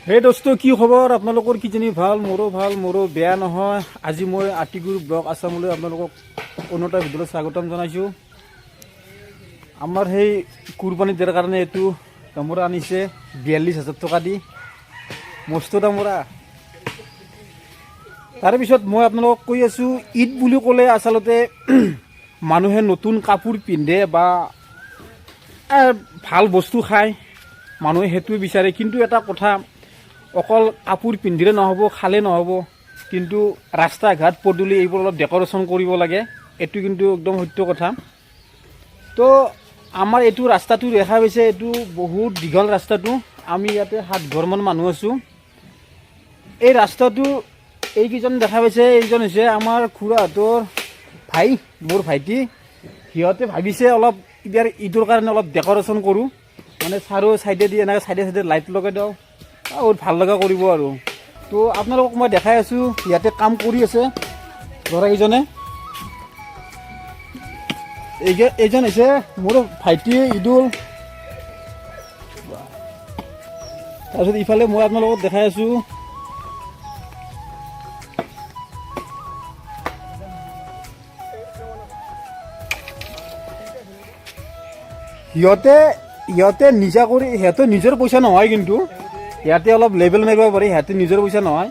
হে দোস্ত, কি খবৰ আপোনালোকৰ? কিজানি ভাল, মোৰো ভাল, মোৰো বেয়া নহয়। আজি মই আতিগুৰ ব্লগ আছামলৈ আপোনালোকক অন্য এটা ভিডিঅ'লৈ স্বাগতম জনাইছোঁ। আমাৰ সেই কুৰবানী দিয়াৰ কাৰণে এইটো দামোৰা আনিছে 42,000 টকা দি, মস্ত দামোৰা। তাৰপিছত মই আপোনালোকক কৈ আছোঁ, ঈদ বুলি ক'লে আচলতে মানুহে নতুন কাপোৰ পিন্ধে বা ভাল বস্তু খায়, মানুহে সেইটোৱে বিচাৰে। কিন্তু এটা কথা, অকল কাপোৰ পিন্ধিলে নহ'ব, খালে নহ'ব, কিন্তু ৰাস্তা ঘাট পদূলি এইবোৰ অলপ ডেক'ৰেশ্যন কৰিব লাগে। এইটো কিন্তু একদম সত্য কথা। তো আমাৰ এইটো ৰাস্তাটো দেখা পাইছে, এইটো বহুত দীঘল ৰাস্তাটো। আমি ইয়াতে 7 ঘৰমান মানুহ আছোঁ। এই ৰাস্তাটো এইকেইজন দেখা পাইছে, এইজন হৈছে আমাৰ খুৰাহঁতৰ ভাই, মোৰ ভাইটি। সিহঁতে ভাবিছে অলপ ইয়াৰ ঈদৰ কাৰণে অলপ ডেক'ৰেশ্যন কৰোঁ, মানে চাৰিও চাইডে দি এনেকৈ চাইডে চাইডে লাইট লগাই দিওঁ, বহুত ভাল লগা কৰিব আৰু। তো আপোনালোকক মই দেখাই আছোঁ, ইয়াতে কাম কৰি আছে ল'ৰাকেইজনে। এইজন হৈছে মোৰ ভাইটি ঈদুল। তাৰপিছত ইফালে মই আপোনালোকক দেখাই আছোঁ, সিহঁতে সিহঁতে নিজা কৰি, সিহঁতে নিজৰ পইচা নহয়, কিন্তু ইয়াতে অলপ লেবেল মাৰিব পাৰি, সিহঁতে নিজৰ পইচা নহয়,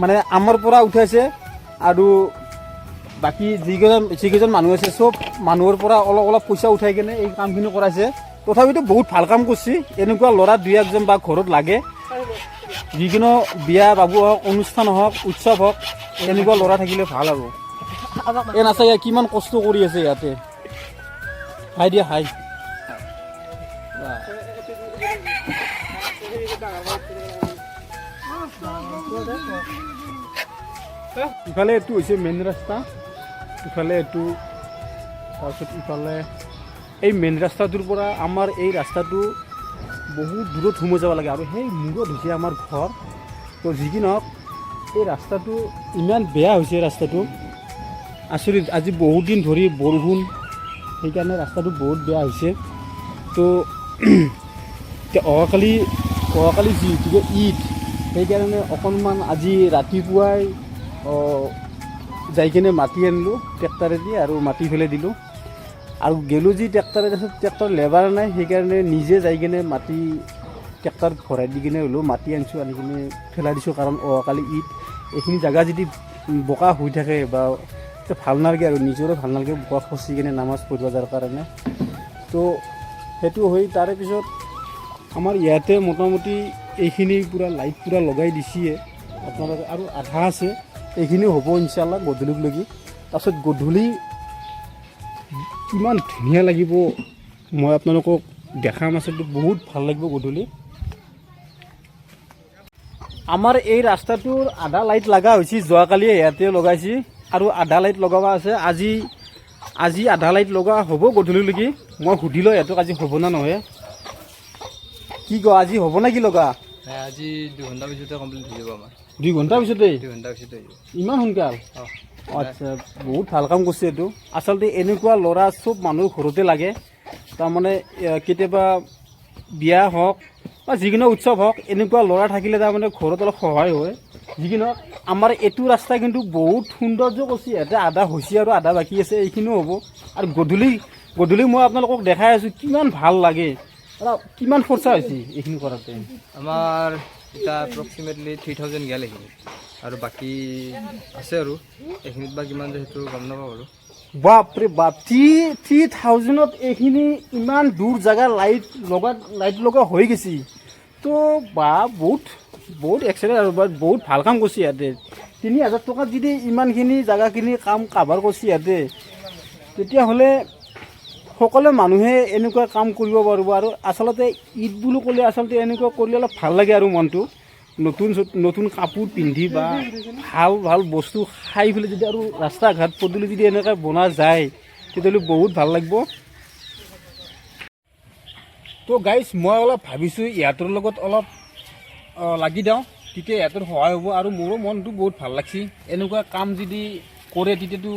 মানে আমাৰ পৰা উঠাইছে। আৰু বাকী যিকেইজন মানুহ আছে, চব মানুহৰ পৰা অলপ অলপ পইচা উঠাই কেনে এই কামখিনি কৰাইছে। তথাপিতো বহুত ভাল কাম কৰিছে। এনেকুৱা ল'ৰা দুই একজন বা ঘৰত লাগে, যিকোনো বিয়া বাবু হওক, অনুষ্ঠান হওক, উৎসৱ হওক, এনেকুৱা ল'ৰা থাকিলে ভাল আৰু। এই নাচাই কিমান কষ্ট কৰি আছে ইয়াতে। হাই দিয়া, হাই। ইফালে এইটো হৈছে মেইন ৰাস্তা, ইফালে এইটো, তাৰপিছত ইফালে এই মেইন ৰাস্তাটোৰ পৰা আমাৰ এই ৰাস্তাটো বহুত দূৰত সোমাই যাব লাগে, আৰু সেই মূৰত হৈছে আমাৰ ঘৰ। তো যি কি নহওক, এই ৰাস্তাটো ইমান বেয়া হৈছে, ৰাস্তাটো আচৰিত। আজি বহুত দিন ধৰি বৰষুণ, সেইকাৰণে ৰাস্তাটো বহুত বেয়া হৈছে। তো এতিয়া অহাকালি যিহেতুকে ঈদ, সেইকাৰণে অকণমান আজি ৰাতিপুৱাই যাই কিনে মাটি আনিলোঁ ট্ৰেক্টৰেদি আৰু মাটি ফেলাই দিলোঁ। আৰু গেলোঁ যি ট্ৰেক্টৰে, তাৰপিছত ট্ৰেক্টৰ লেবাৰ নাই, সেইকাৰণে নিজে যাই কিনে মাটি ট্ৰেক্টৰত ভৰাই দি কিনে হ'লেও মাটি আনিছোঁ, আনি কিনে ফেলাই দিছোঁ। কাৰণ অহাকালি ঈদ, এইখিনি জেগা যদি বোকা হৈ থাকে বা ভাল নালাগে, আৰু নিজৰো ভাল নালাগে বোকা খচি কিনে নামাজ পঢ়িব যোৱাৰ কাৰণে। তো সেইটো হৈ তাৰে পিছত আমাৰ ইয়াতে মোটামুটি এইখিনি পূৰা লাইট পূৰা লগাই দিছে আপোনালোকে, আৰু আধা আছে, এইখিনি হ'ব ইনশাল্লাহ গধূলিক লগি। তাৰপিছত গধূলি কিমান ধুনীয়া লাগিব মই আপোনালোকক দেখাম, আচলতে বহুত ভাল লাগিব গধূলি। আমাৰ এই ৰাস্তাটোৰ আধা লাইট লগা হৈছে, যোৱাকালি ইয়াতে লগাইছে, আৰু আধা লাইট লগাব আছে। আজি আধা লাইট লগা হ'ব গধূলিলৈকে। মই সুধি লওঁ সিহঁতক আজি হ'ব না নহয়। কি কয়, আজি হ'ব নে কি লগা? আজি 2 ঘণ্টা পিছতে কমপ্লিট হৈ যাব আমাৰ। 2 ঘণ্টাৰ পিছতে? 2 ঘণ্টা পিছতে হৈ যাব। ইমান সোনকাল? অঁ। আচ্ছা, বহুত ভাল কাম কৰিছে এইটো। আচলতে এনেকুৱা ল'ৰা চব মানুহ ঘৰতে লাগে। তাৰমানে কেতিয়াবা বিয়া হওক বা যিকোনো উৎসৱ হওক, এনেকুৱা ল'ৰা থাকিলে তাৰমানে ঘৰত অলপ সহায় হয়। যি কি নহওক, আমাৰ এইটো ৰাস্তা কিন্তু বহুত সৌন্দৰ্য কৰিছে ইয়াতে। আধা হৈছে আৰু আধা বাকী আছে, এইখিনিও হ'ব। আৰু গধূলি মই আপোনালোকক দেখাই আছোঁ কিমান ভাল লাগে। আৰু কিমান খৰচা হৈছে এইখিনি কৰাতে? আমাৰ এতিয়া এপ্ৰক্সিমেটলি 3000 গেল এইখিনিত, আৰু বাকী আছে আৰু এইখিনিত বা কিমান যে সেইটো গম নাপাওঁ আৰু। বাপৰে বাপ, 3000ত এইখিনি ইমান দূৰ জেগা লাইট লগা হৈ গৈছে। তো বা বহুত বহুত এক্সেলেণ্ট আৰু বহুত ভাল কাম কৰিছে ইয়াতে। 3000 টকাত যদি ইমানখিনি জেগাখিনি কাম কাভাৰ কৰিছে ইয়াতে, তেতিয়াহ'লে সকলো মানুহে এনেকুৱা কাম কৰিব পাৰিব। আৰু আচলতে ঈদ বুলি ক'লে আচলতে এনেকুৱা কৰিলে অলপ ভাল লাগে আৰু মনটো, নতুন নতুন কাপোৰ পিন্ধি বা ভাল ভাল বস্তু খাই পেলাই যদি আৰু ৰাস্তা ঘাট পদূলি যদি এনেকৈ বনা যায়, তেতিয়াহ'লে বহুত ভাল লাগিব। তো গাইজ, মই অলপ ভাবিছোঁ ইহঁতৰ লগত অলপ লাগি দিওঁ, তেতিয়া ইহঁতৰ সহায় হ'ব আৰু মোৰো মনটো বহুত ভাল লাগছি। এনেকুৱা কাম যদি কৰে, তেতিয়াতো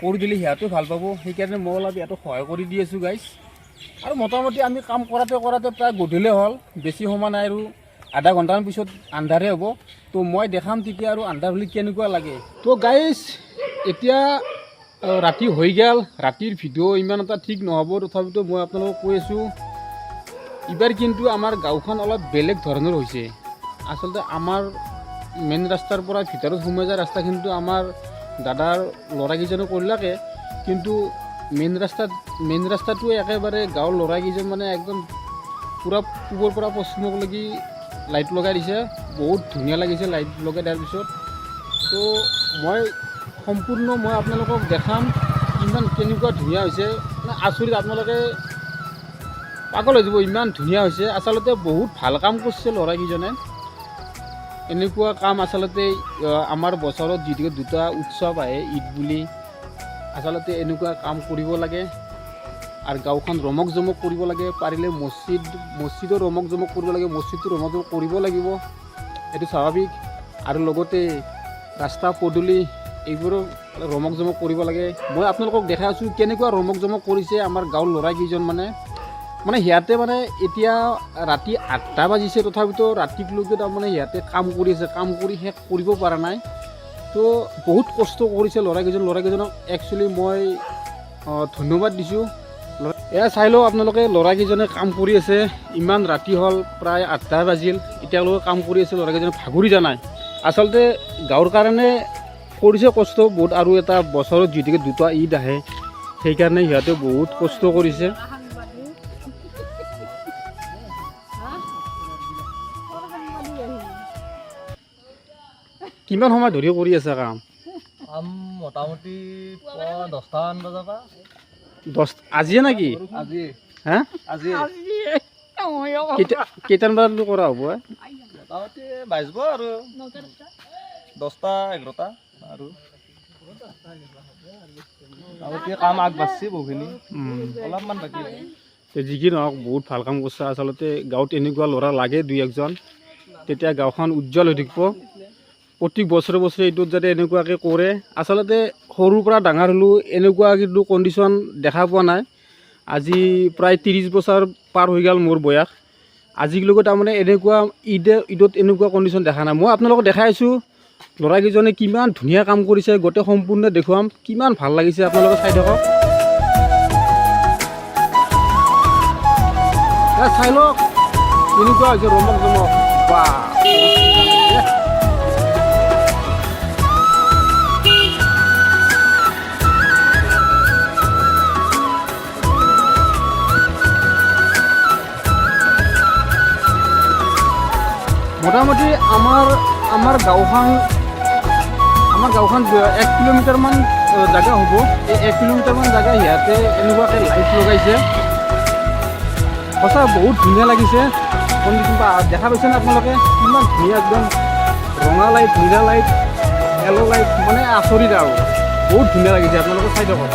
কৰি দিলে সিহঁতেও ভাল পাব। সেইকাৰণে মই অলপ ইহঁতক সহায় কৰি দি আছোঁ গাইজ। আৰু মোটামুটি আমি কাম কৰাতে কৰাতে প্ৰায় গধূলি হ'ল, বেছি সময় নাই আৰু। আধা ঘণ্টামান পিছত আন্ধাৰে হ'ব। তো মই দেখাম তেতিয়া আৰু আন্ধাৰ হ'লে কেনেকুৱা লাগে। তো গাইজ, এতিয়া ৰাতি হৈ গ'ল। ৰাতিৰ ভিডিঅ' ইমান এটা ঠিক নহ'ব, তথাপিতো মই আপোনালোকক কৈ আছোঁ, এইবাৰ কিন্তু আমাৰ গাঁওখন অলপ বেলেগ ধৰণৰ হৈছে। আচলতে আমাৰ মেইন ৰাস্তাৰ পৰা ভিতৰত সোমাই যোৱা ৰাস্তা কিন্তু আমাৰ দাদাৰ ল'ৰাকেইজনে কৰিলাকে, কিন্তু মেইন ৰাস্তাটোৱে একেবাৰে গাঁৱৰ ল'ৰাকেইজন মানে একদম পূৰা পূবৰ পৰা পশ্চিমলৈকে লাইট লগাই দিছে। বহুত ধুনীয়া লাগিছে লাইট লগাই দিয়াৰ পিছত। তো মই সম্পূৰ্ণ মই আপোনালোকক দেখাম কিমান কেনেকুৱা ধুনীয়া হৈছে। মানে আচৰিত, আপোনালোকে পাগল হৈ যাব, ইমান ধুনীয়া হৈছে। আচলতে বহুত ভাল কাম কৰিছে ল'ৰাকেইজনে। এনেকুৱা কাম আচলতে আমাৰ বছৰত যিটো দুটা উৎসৱ আহে, ঈদ বুলি, আচলতে এনেকুৱা কাম কৰিব লাগে আৰু গাঁওখন ৰমক জমক কৰিব লাগে। পাৰিলে মছজিদো ৰমক জমক কৰিব লাগে। মছজিদটো ৰমক জমক কৰিব লাগিব, এইটো স্বাভাৱিক। আৰু লগতে ৰাস্তা পদূলি এইবোৰো ৰমক জমক কৰিব লাগে। মই আপোনালোকক দেখাই আছোঁ কেনেকুৱা ৰমক জমক কৰিছে আমাৰ গাঁৱৰ ল'ৰাকেইজন। মানে মানে সিহঁতে মানে এতিয়া ৰাতি 8টা বাজিছে, তথাপিতো ৰাতিলৈকে তাৰমানে সিহঁতে কাম কৰি আছে। কাম কৰি শেষ কৰিব পৰা নাই। তো বহুত কষ্ট কৰিছে ল'ৰাকেইজন। ল'ৰাকেইজনক একচুৱেলি মই ধন্যবাদ দিছোঁ। এয়া চাই লওক আপোনালোকে, ল'ৰাকেইজনে কাম কৰি আছে। ইমান ৰাতি হ'ল, প্ৰায় 8টা বাজিল, এতিয়ালৈকে কাম কৰি আছে ল'ৰাকেইজনে, ভাগৰি যোৱা নাই। আচলতে গাঁৱৰ কাৰণে কৰিছে কষ্ট বহুত আৰু এটা বছৰত যিহেতুকে দুটা ঈদ আহে, সেইকাৰণে সিহঁতে বহুত কষ্ট কৰিছে। কিমান সময় ধৰি কৰি আছে কাম? কাম মোটামুটি পুৱা 10টামান বজাৰ পৰা। 10 আজিয়ে নেকি? আজি। হা? আজি। কেইটামান বজাত কৰা হ'ব? মোটামুটি বাজিব আৰু 10টা 11টা আৰু মোটামুটি কাম আগবাঢ়ছি বহুখিনি, অলপমান বাকী আছে। তে যি কি নহওক, বহুত ভাল কাম কৰিছে। আচলতে গাঁৱত এনেকুৱা ল'ৰা লাগে দুই একজন, তেতিয়া গাঁওখন উজ্জ্বল হৈ থাকিব। প্ৰতি বছৰে বছৰে এইটোত যাতে এনেকুৱাকৈ কৰে। আচলতে সৰুৰ পৰা ডাঙৰ হ'লোঁ, এনেকুৱা কিন্তু কণ্ডিশ্যন দেখা পোৱা নাই। আজি প্ৰায় 30 বছৰ পাৰ হৈ গ'ল মোৰ বয়স, আজিলৈকে তাৰমানে এনেকুৱা ঈদত এনেকুৱা কণ্ডিশ্যন দেখা নাই। মই আপোনালোকক দেখাই আছোঁ ল'ৰাকেইজনে কিমান ধুনীয়া কাম কৰিছে। গোটেই সম্পূৰ্ণ দেখুৱাম, কিমান ভাল লাগিছে, আপোনালোকে চাই থাকক। এ চাই লওক কেনেকুৱা হৈছে ৰমক জমক বা। মোটামুটি আমাৰ গাঁওখন 1 কিলোমিটাৰমান জাগা হ'ব। এই 1 কিলোমিটাৰমান জাগা সিহঁতে এনেকুৱাকৈ লাইট লগাইছে। সঁচা বহুত ধুনীয়া লাগিছে কণ্ডিশ্যন। দেখা পাইছেনে আপোনালোকে কিমান ধুনীয়া, একদম ৰঙা লাইট, নীলা লাইট, য়েল্ল' লাইট, মানে আচৰিত আৰু বহুত ধুনীয়া লাগিছে। আপোনালোকে চাই থাকক।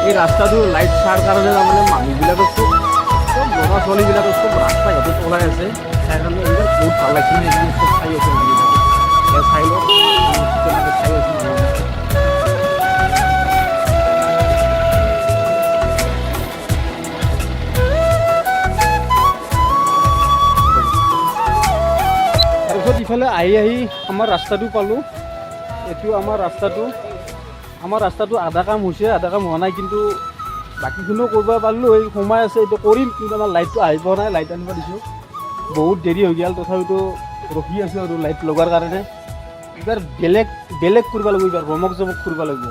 এই ৰাস্তাটো লাইট চাৰ কাৰণে তাৰমানে মানুহবিলাকে চব চব ল'ৰা ছোৱালীবিলাকে চব ৰাস্তা ঘাটত ওলাই আছে। সেইকাৰণে এইবিলাক বহুত ভাল লাগিছে। মানে এইবিলাক চব চাই আছে মানুহবিলাকে। এয়া চাই লওক কেনেকৈ চাই আছে মানুহবিলাকে। তাৰপিছত ইফালে আহি আহি আমাৰ ৰাস্তাটো পালোঁ। এইটো আমাৰ ৰাস্তাটো। আমাৰ ৰাস্তাটো আধা কাম হৈছে, আধা কাম হোৱা নাই, কিন্তু বাকীখিনিও কৰিব পাৰিলোঁ। এই সোমাই আছে, এইটো কৰিম, কিন্তু আমাৰ লাইটটো আহি পোৱা নাই। লাইট আনিব দিছোঁ, বহুত দেৰি হৈ গ'ল, তথাপিতো ৰখি আছোঁ আৰু লাইট লগোৱাৰ কাৰণে। এইবাৰ বেলেগ বেলেগ কৰিব লাগিব, এইবাৰ ৰমক জমক কৰিব লাগিব।